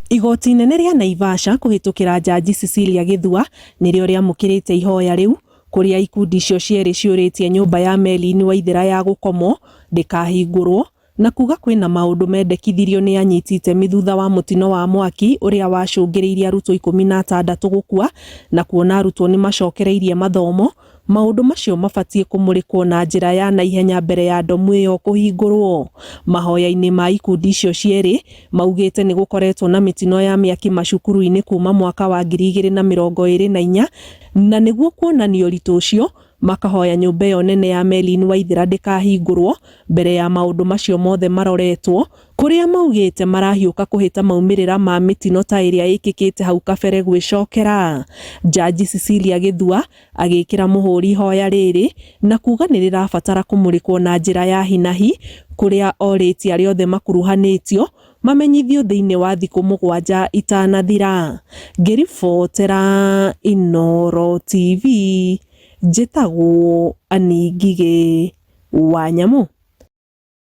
Igoti inene rĩa Naivasha kũhĩtũkĩra Jaji Cecilia Gĩthua nĩrĩo rĩamũkĩrĩte ihoya rĩu kũrĩa ikundi icio cierĩ ciũrĩtie nyũmba ya Merlin Waithera ya gũkomwo ndĩkahingũrwo na kuga kwĩna maũndũ mendekithirio nĩ anyiti itemi thutha wa mũtino wa mwaki ũrĩa wacũngĩrĩirie arutwo 16 gũkua na kuona arutwo nĩ macokereirie mathomo maũndũ macio mabatiĩ kũmũrĩkwo na njĩra ya naihenya mbere ya ndomu ĩyo kũhingũrwo. Mahoya-inĩ ma ikundi icio cierĩ maugĩte nĩ gũkoretwo na mĩtino ya mĩaki macukuru-inĩ kuma mwaka wa 2024 na nĩguo kuonania ũritũ ũcio makahoya nyũmba ĩyo nene ya Merlin Waithera ndĩkahingũrwo mbere ya maũndũ macio mothe maroretwo kũrĩa maugĩte marahiũka kũhĩta maumĩrĩra ma mĩtino ta ĩrĩa ĩkĩkĩte hau kabere gwĩcokera. Jaji Cecilia Gĩthua agĩkĩra mũhũri ihoya rĩrĩ na kuga nĩ rĩrabatara kũmũrĩkwo na njĩra ya hinahi kũrĩa orĩtie arĩa othe makuruhanĩtio mamenyithio thĩinĩ wa thikũ 7 itanathira. Ngĩribotera Inooro TV njĩtagwo Annie Ngigĩ wa Nyamũ.